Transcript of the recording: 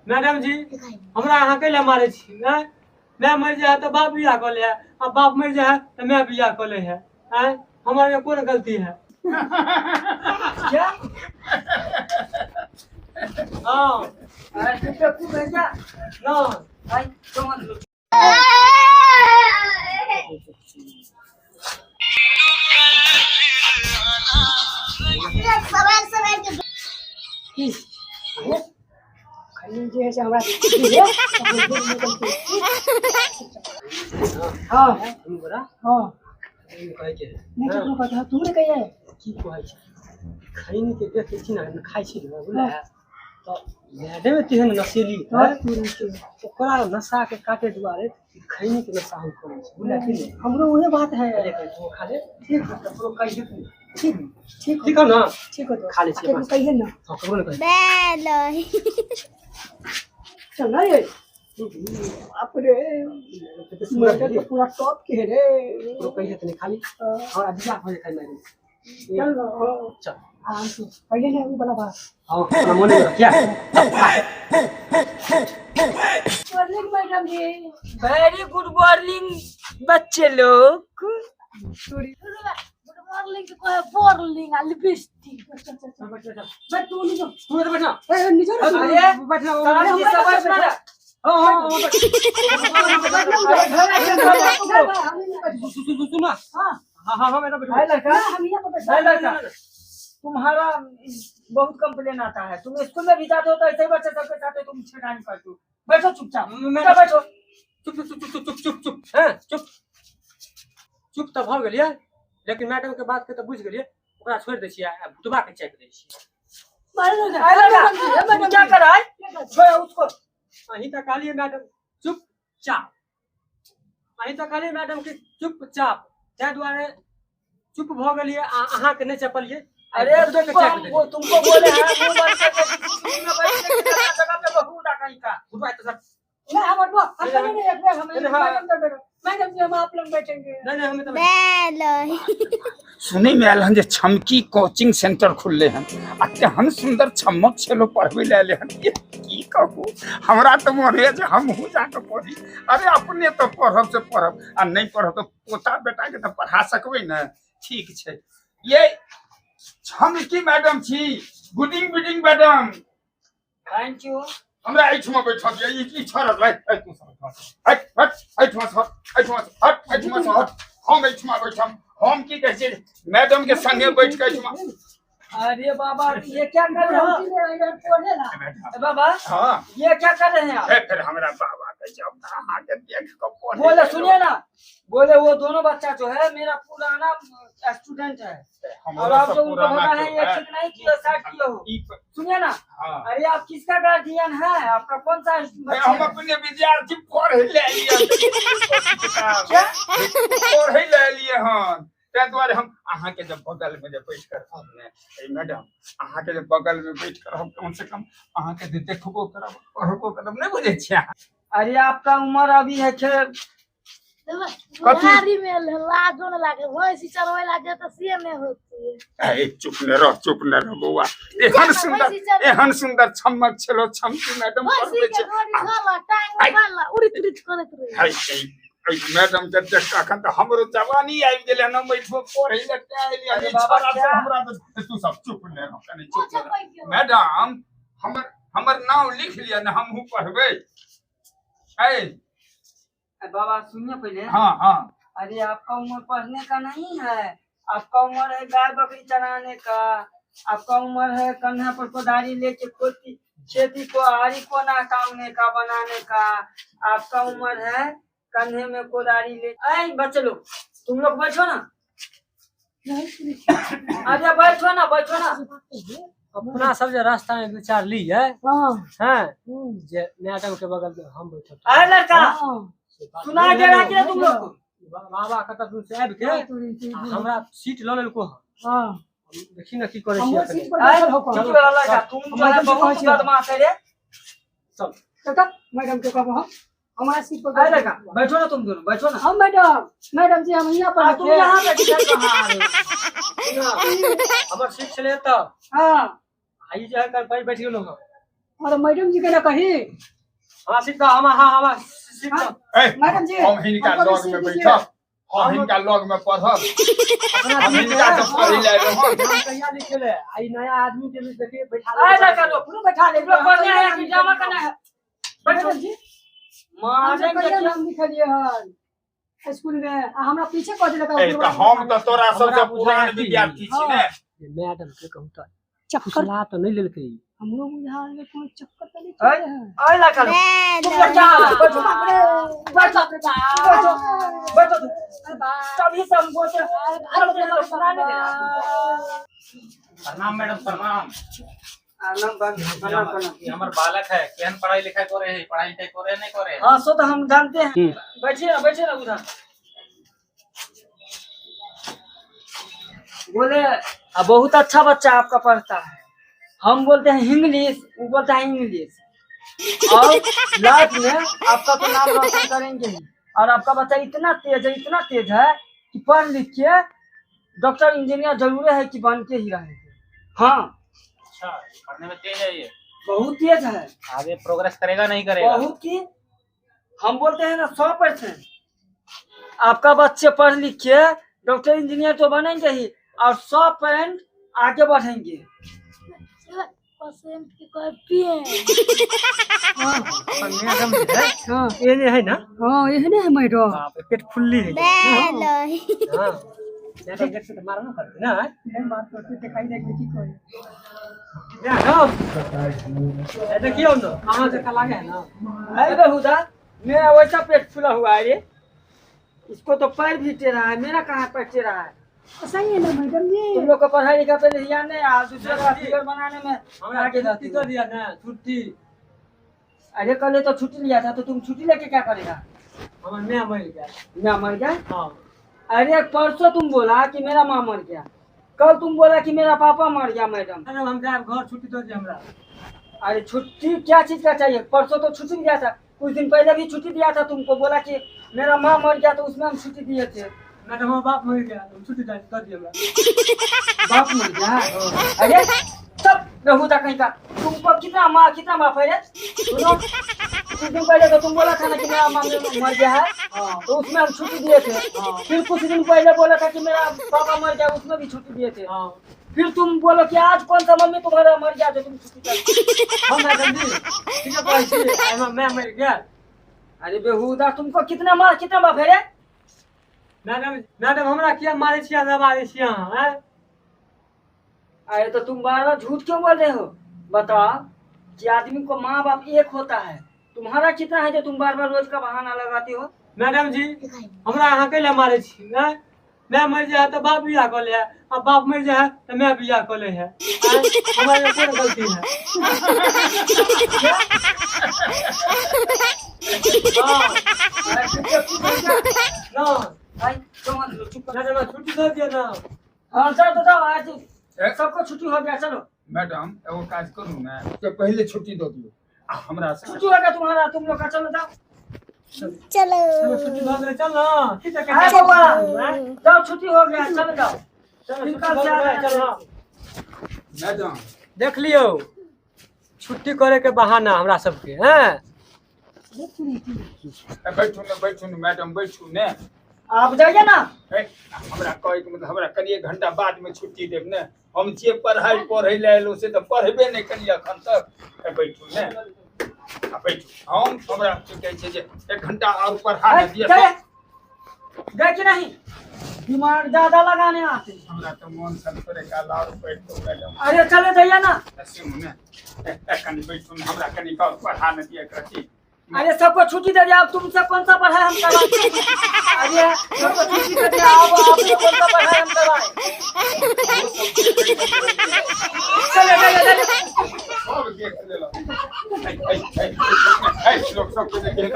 Madam जी, हमरा अहाँ कैला मारै छी? आँय, माय मरि जाइ है तऽ बाप बियाह कऽ लै है, आ बाप मरि जाइ है तऽ माय बियाह कऽ लै है। आँय, हमर एहिमे कोन गलती है? क्या? हाँ। अरे तू बेवकूफ है क्या? ना। भाई तो मत लो। सवेर सवेर के खैनी जे है से हमरा दिहे। हाँ। दुनू गोरा। हाँ। ई कहै के है। नहीं, केकरो कहता तू रे कहिए। की कहै छै, खैनी के देखै छी ने, खाइ छी ने, बुझलै? तऽ मैडम तेहन नशेली है, ओकरा नशा के काटे दुआरे खैनी के नशा हम करै छी, बुझलै कि नहि? हमरो उहे बात है। ले तू खा ले। ठीक। ककरो कहिए नहि। ठीक ठीक। ठीक हो ना? ठीक हो तो। खा ले छियै। केकरो कहिए ना। हाँ, ककरो नहि कहिए। बेल। चल ना रे, बाप रे, मर्डर तो पूरा टॉप के है रे। ककरो कहिए तऽ नहि खाली। हमरा बियाह भऽ जेतै मैडम। चल ना, हाँ। चल। आराम से पहले ना वो वाला बात। हाँ, अपना मोने में रखिया। Morning madam ji. Very good morning बच्चे लोग। गुड मॉर्निंग के कहे बोर्लिंग आ लिपस्टिक। मैं तू नहीं जो तू तो बैठना। ए निजो रे। अरे बैठना। सारी समझ में ना। हाँ हाँ हाँ, बैठ। हम सुन सुन सुन ना। हाँ। हाँ हाँ हाँ, मैडम बैठो। है लड़का। यहाँ पर बैठो। है लड़का, तुम्हारा बहुत कंप्लेन आता है। तुम स्कूल में भी जाते हो तो ऐसे ही बच्चे सबके साथ तुम छेड़खानी करते हो। बैठो चुपचाप। मैं- बैठो। चुप चुप चुप चुप चुप चुप चुप, हाँ, चुप चुप तऽ भऽ गेलियै, लेकिन मैडम के बात के तऽ बुझि गेलियै। ओकरा छोड़ि दै छियै आ भुतबा के चेक दै छियै। है लड़का, तुम क्या कर रहा है? छोड़ो उसको। अहीं तऽ कहलियै मैडम चुपचाप, अहीं तऽ कहलियै मैडम कि चुपचाप, ताहि दुआरे चुप भऽ गेलियै आ अहाँके नहि चपलियै। अरे भुतबे के तुमको चेक हम देलियै। वो तुमको बोले हैं मुंह बंद करके स्कूल में बैठने के लिए जगह पे बहू कहीं का। भुतबा एतऽ सर। नहीं, हम हम पहले नहीं, एक बार हम नहीं, हाँ। मैडम तर बैठो। मैडम जी, हम आप लोग बैठेंगे। नहि नहि, हमे तऽ बेल। सुनैमे आयल हन जे छमकी कोचिंग सेंटर खुलले हन आ केहन सुन्दर छमक छै, लोग पढ़बै लए एले हन। ये की कहू, हमरा तऽ मोन होइए जे हमहूँ जाकऽ पढ़ी। अरे अपने तऽ पढ़ब से पढ़ब आ नहि पढ़ब तऽ पोता बेटाके तऽ पढ़ा सकबै ने। ठीक छै। ये छमकी मैडम छी, good evening madam. Thank you. हमरा एहिठमा बैठल दिअ। ई छोड़त भाइ, एहि तू सब हट हट, एहिठमा से हट, एहिठमा से हट, एहिठमा से हट। हम एहिठमा बैठम। हम की कहै छियै, मैडम के संगे बैठ के एहिठमा। अरे बाबा, ये क्या कर रहे हो? ए बाबा। हाँ। ये क्या कर रहे हैं आप? हे, फिर हमरा बाबा कहै छै, हम तऽ अहाँके देख कऽ पढ़ै बोले लए सुनिए ना, बोले वो दोनों बच्चा जो है मेरा पुराना स्टूडेंट है हमरो और आप सब जो उनको पुराना भगा है क्यों ये है? ठीक नहीं किए, साइड किए हो। ई सुनिए ना। हाँ। अरे आप किसका गार्जियन है? आपका कौन सा हे, बच्चा हम है? अपने विद्यार्थी पढ़ै लए एलियै। क्या? पढ़ै लए एलियै हन, ताहि दुआरे हम अहाँके जे बगल मे जे बैठ कर रहब ने, ए मैडम, अहाँके जे बगल मे बैठ कर रहब, कम से कम अहाँके जे देखबो करब, पढ़बो करब, नहि बुझै छियै अहाँ? अरे आपका उम्र अभी है छे बुढ़ारी में लाजो न लागे, भैंसी चरबै लागे तऽ से नहि होती। ए चुप ने रह, चुप ने रह बौआ। एहन सुन्दर, एहन सुन्दर छमक छलो छमकी मैडम भैंसी पढ़बै के छै। घड़ी धोला टांग में बान्हला उड़ित उड़ित करैत रहे। है, है, मैडम के देख कऽ अखन तऽ हमरो जवानी आबि गेलै हन। हम एहिठमा पढ़ै लए तें एलियै हन। अरे ई बाबा, छोड़ा सब क्या? हमरा तऽ तू सब चुप ने रह, कनि चुप ने रह। मैडम, हमर हमर नाम लिख लिअ ने, हमहूँ पढ़बै। ऐ बाबा, सुनिए पहले। हाँ हाँ। अरे आपका उम्र पढ़ने का नहीं है, आपका उम्र है गाय बकरी चराने का। आपका उम्र है कंधा पर कोदारी लेके खेती खेती को आरी कोना कामने का बनाने का। आपका उम्र है कंधे में कोदारी ले। ऐ बच्चे लोग, तुम लोग बैठो ना। अरे बैठो ना, बैठो ना। अपना सब जे रास्ता में विचार लियै हाँ। हैं जे मैडम के बगल में हम बैठब। अरे लड़का, हाँ। से बात सुना दे रहा क्या तुम लोग को? बाबा कतऽ दूर से आबि के आ हमरा सीट लऽ लेलको हन। हाँ। देखी ने की करै छी हमरो एखन। सीट पर ऐ, बैठल हो कौन? चुप वाला लड़का, तुम जो है मैडम से बहुत कहै छियै। बदमाश है रे। चल। काका, मैडम के कहबो हम हमारा सीट पर। अरे लड़का, बैठो ना, तुम दोनों बैठो ना। हम मैडम, मैडम जी, हम यहाँ पर आ, तुम बैठे। यहाँ बैठे कहाँ आ रहे हो? हमर सीट छलै एतऽ। हाँ। आ ई जे है कर बैठ गेलहुँ हँ। और मैडम जी के ना कही। हाँ सीट हम, हाँ हम सीट। ए, मैडम जी, हम हिनका हमको भी लग में सीट दीजिए। बैठब, हम हिनका लग में पढ़ब, हम हिनका से पढ़ी ले एलहुँ हन। नाम कहिया लिखेले आई नया आदमी के भी देखिए बैठा आए लड़का लोग, पूरा बैठा ले। तुम लोग पढ़ने आया कि ड्रामा करना है? बैठो। मैडम जी, हम मारेंगे कहिया क्या? नाम लिखलिए हन स्कूल में, आ हमरा पीछे कह देलक। ए, तऽ हम तऽ तोरा सबसे हमरा बुझाइ पुरान की। विद्यार्थी छी ने। मैडम के कहूँ तऽ चक्कर फुसला तऽ नहीं लेलकै। हमरो बुझा गेल कोनो चक्कर तऽ नहीं आए? चले है। आए लड़का लोग, तुम लोग क्या हाल है? बैठो बैठो बैठो बैठो तुम। तभी से हम बोलते हैं, चलो तुम लोग सुनाने देना। प्रणाम मैडम, प्रणाम। प्रणाम प्रणाम प्रणाम। ई हमर बालक है, केहन पढ़ाई लिखाई करे है? पढ़ाई लिखाई करे है, नहीं करे है? हाँ, सो तो हम जानते हैं। बैठिए ना, बैठिए ना उधर। बोले अब बहुत अच्छा बच्चा आपका पढ़ता है। हम बोलते हैं इंग्लिश, वो बोलता है इंग्लिश। और लाइफ में आपका तो नाम रोशन करेंगे ही। और आपका बच्चा इतना तेज है, इतना तेज है कि पढ़ लिख के डॉक्टर इंजीनियर जरूर है कि बन के ही रहेंगे। हाँ। अच्छा, पढ़ने में तेज है ये? बहुत तेज है। आगे प्रोग्रेस करेगा नहीं करेगा? बहुत की हम बोलते हैं ना 100% आपका बच्चे पढ़ लिख के डॉक्टर इंजीनियर तो बनेंगे ही और 100% आगे बढ़ेंगे। परसेंट की कॉपी है। मैडम जे है, हाँ। एने है ना? हाँ, एहने है मैडम। बाप रे, पेट फुल्ली है। हाँ, मैडम देख से मारना पड़ते ना। नहीं बात करते दिखाई देख की कोई। मैडम ए, देखियौ ना अहाँ जकाँ लागे है ना। अरे बहुदा, मेरा वैसा पेट फूला हुआ है रे, इसको तो पैर भी टेढ़ा है, मेरा कहाँ पैर टेढ़ा है? सही है ना मैडम जी? तुम लोग को पढ़ाई लिखा पे ध्यान नहीं और दूसरे का फिगर बनाने में हमरा आगे छुट्टी रहती दऽ हो। दिअ ने छुट्टी। अरे कल तो छुट्टी लिया था, तो तुम छुट्टी लेके क्या करेगा? हमर माय मरि गेल। मैं मर गया? हाँ। अरे परसों तुम बोला कि मेरा माँ मर गया, कल तुम बोला कि मेरा पापा मर गया मैडम। मैडम हम जायब घर, छुट्टी दऽ दिअ हमरा। अरे छुट्टी क्या चीज का चाहिए? परसों तो छुट्टी दिया था, कुछ दिन पहले भी छुट्टी दिया था तुमको, बोला कि मेरा माँ मर गया तो उसमें हम छुट्टी दिए थे। मैडम हमर बाप मरि गेल, हम छुट्टी दऽ दऽ दिअ हमरा। बाप मर गया? अरे सब बेहुदा कहीं का, तुमको कितना माँ कितना बाप है रे? सुनो, कुछ दिन पहले तो तुम बोला था ना कि मेरा माँ मर गया है, तो उसमें हम छुट्टी दिए थे। फिर कुछ दिन पहले बोला था कि मेरा पापा मर गया, उसमें भी छुट्टी दिए थे। हाँ। फिर तुम बोलो कि आज कौन सा मम्मी तुम्हारा मर गया जो तुम छुट्टी कर। हम मैडम जी ठीके कहै छी, एहिमे माय मरि गेल। अरे बेहुदा, तुमको कितना माँ कितना बाप है रे? मैडम मैडम हमरा किया मारै छियै, दबारै छियै अहाँ आँय? अरे तो तुम बार बार झूठ क्यों बोल रहे हो? बताओ कि आदमी को माँ बाप एक होता है, तुम्हारा कितना है जो तुम बार बार रोज का बहाना लगाते हो? मैडम जी हमरा अहाँ कैला मारै छी आँय? माय मरि जाइ है तऽ बाप बियाह कऽ लै है, आ बाप मरि जाइ है तऽ माय बियाह कऽ लै है। आँय? हमरा एहिमे कोन गलती है? हाँ। अरे चुप कर, चुप कर जा। ना। भाई, तुम मत लो, चुप कर। मैडम छुट्टी दऽ दिअ ना। हाँ चलो तो जाओ, आज ए? सबको छुट्टी हो गया, चलो। मैडम एगो काज करू ने, के पहिले छुट्टी दऽ दियौ आ हमरा से छुट्टी हो गया तुम्हारा, तुम लोग का, चलो जाओ। चलो। चलो छुट्टी भऽ गेलै, चल ना। की तऽ अरे बउआ, जाओ, छुट्टी हो गया, चलो जाओ। चलो फिर छुट्टी कल भऽ से गेलै, आना। चल ना। मैडम देख लियौ छुट्टी करे के बहाना हमरा सबके हैं। ए, बैठू ने, बैठू ने मैडम, बैठू ने। आप जाइए ना। ए, हमरा कहैके मतलब हमरा कनि एक घंटा बाद में छुट्टी देब ने, हम जे पढ़ाई पढ़ै लए एलहुँ से तऽ पढ़बे नहि करी अखन तक। ए, बैठू ने, आ बैठू, हम हमरा की कहै छै जे एक घंटा और पढ़ा अरे, ने दिअ। गए गए कि नहीं? दिमाग ज्यादा लगाने आते हैं। हमरा तऽ मोन सन थोड़े काल और बैठतौ मैडम। अरे चले जाइए ना। सुनू ने, ए, ए, कनि बैठू ने, हमरा कनि और पढ़ा ने दिअ कहती। अरे सबको छुट्टी दे दिया, अब तुमसे कौन सा पढ़ाई हम कराए? अरे सबको छुट्टी दे दिया, अब आपसे कौन सा पढ़ाई हम कराए? चले चले चले। सब देख लेलक। ऐ, ऐ, ऐ, ऐ, लोक सबके देख।